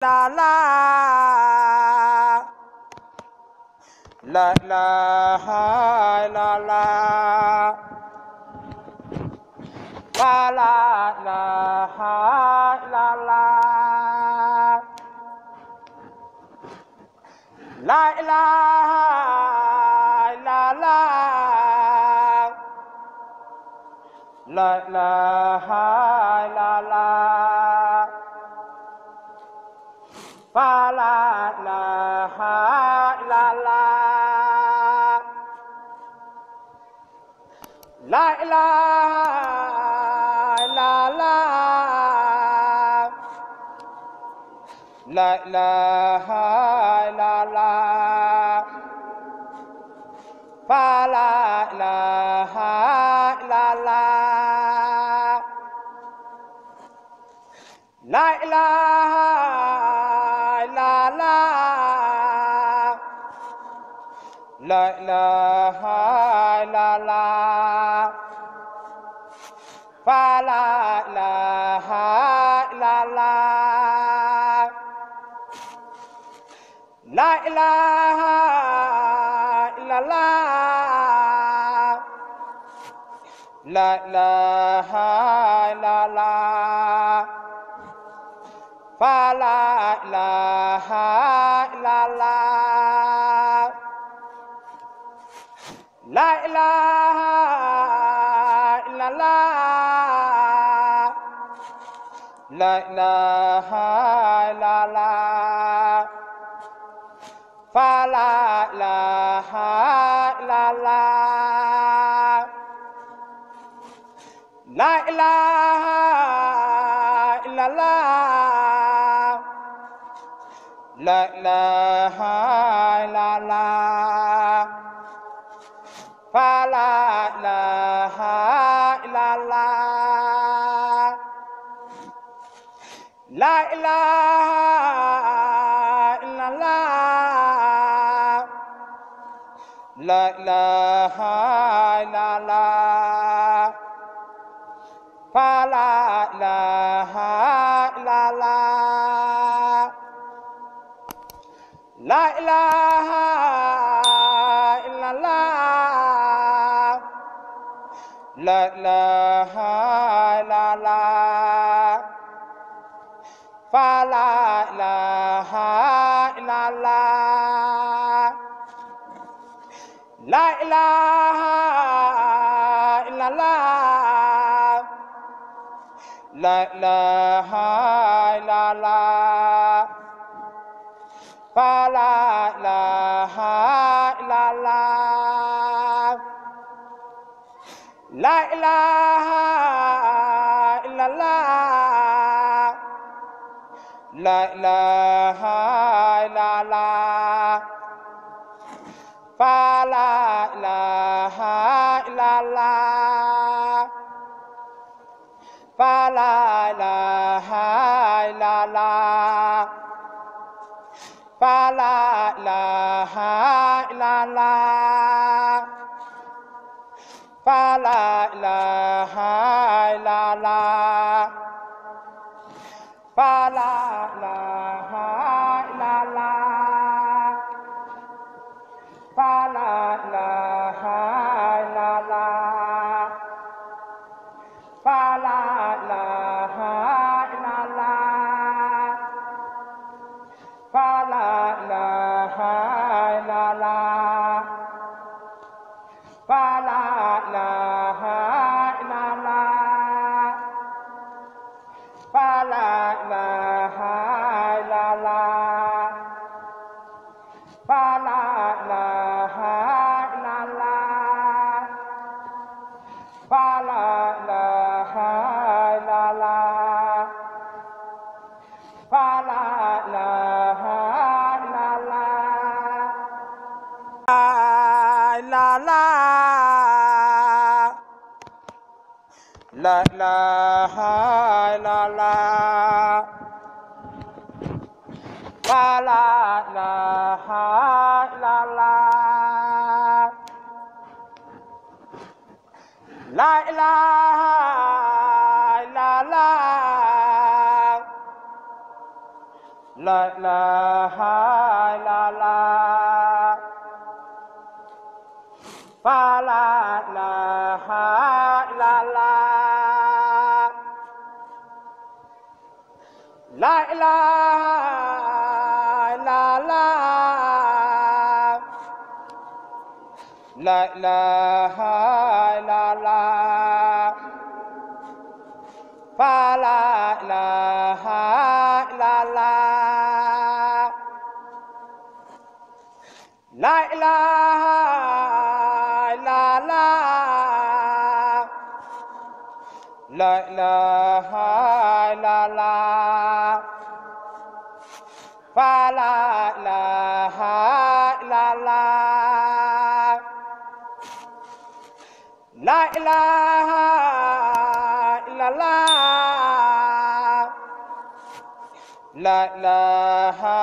la la la la la la la la la la la la ilaha la la la ilaha la la fa la ilaha la la la ilaha la la la ilaha la la fa la ilaha la la la ilaha la la la ilaha la la fa la ilaha la la la ilaha la la la ilaha la la fa la ilaha la la la ilaha la la la ilaha la la fa la ilaha la la la ilaha la la la ilaha la la fa la ilaha la la la ilaha la la la ilaha la la fa la ilaha la la la ilaha la la la ilaha la la fa la ilaha la la la ilaha la la la ilaha la la fa la ilaha la la la ilaha la la la ilaha la la fa la ilaha la la fa la ilaha la la fa la ilaha la la fa la ilaha la la fa la ilaha la la fa la ilaha la la fa la ilaha la la fa la ilaha la la fa la ilaha la la fa la ilaha la la fa la ilaha la la fa la ilaha la la fa la ilaha la la la la la ilaha la la fa la ilaha la la la ilaha la la La ilaha illallah. Fa la ilaha illallah. La ilaha illallah. La ilaha illallah. Fa la ilaha illallah. La ilaha illallah. La ilaha illallah. Fa la ilaha illallah. La ilaha illallah. La ilaha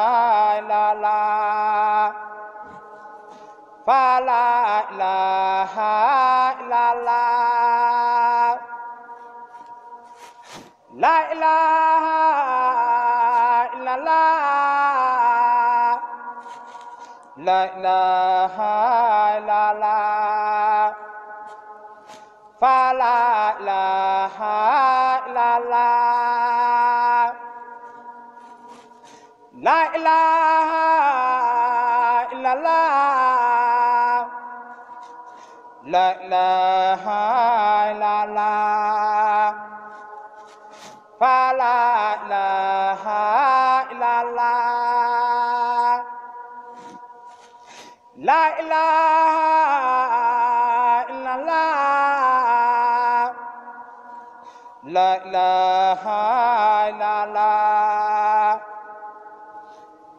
illallah. Fa la ilaha illallah. La ilaha illallah. La ilaha illallah. Fa la ilaha illallah. La ilaha illallah. La ilaha illallah. Fa la ilaha illallah. La ilaha illallah. La ilaha illallah.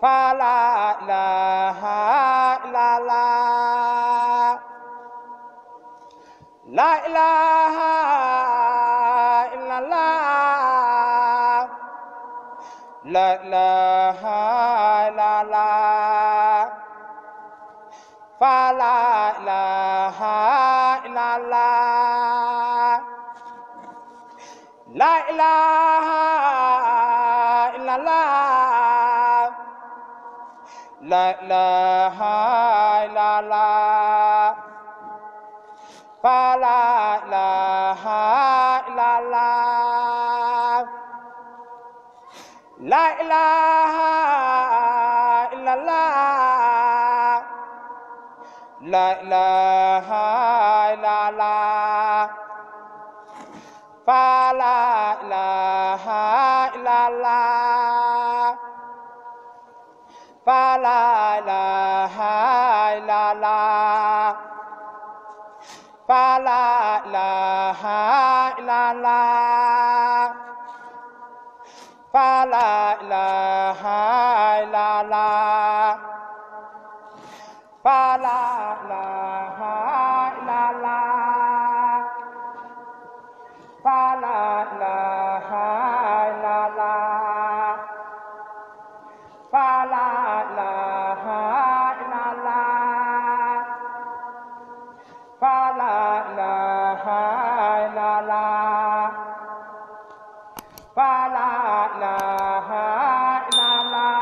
Fa la ilaha illallah. La ilaha illallah. La ilaha illallah. Fa la ilaha illallah. La ilaha illallah. La ilaha illallah. Fa la ilaha illallah. La ilaha illallah. La ilaha illallah. Fa la ilaha illallah. Fa la ilaha illallah. Fa la ilaha illallah. Fa la ilaha illallah. Fa la ilaha illallah. Fa la ilaha illallah. Fa la ilaha illallah. Fa la ilaha illallah. Fa la ilaha illallah. Fa la ilaha illallah.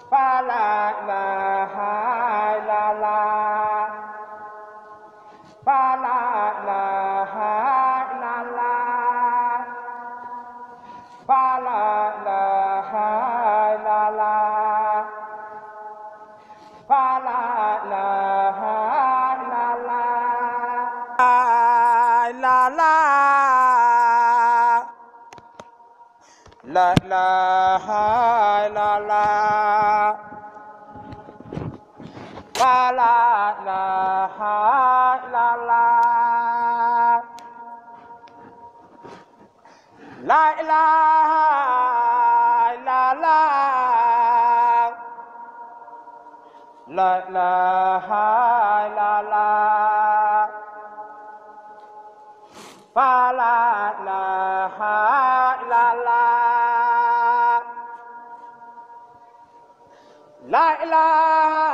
Fa la ilaha illallah. Fa la ilaha illallah. Fa la ilaha illallah. La ilaha illallah. Fa la ilaha illallah. La ilaha illallah. La ilaha illallah. Fa la ilaha illallah. La ilaha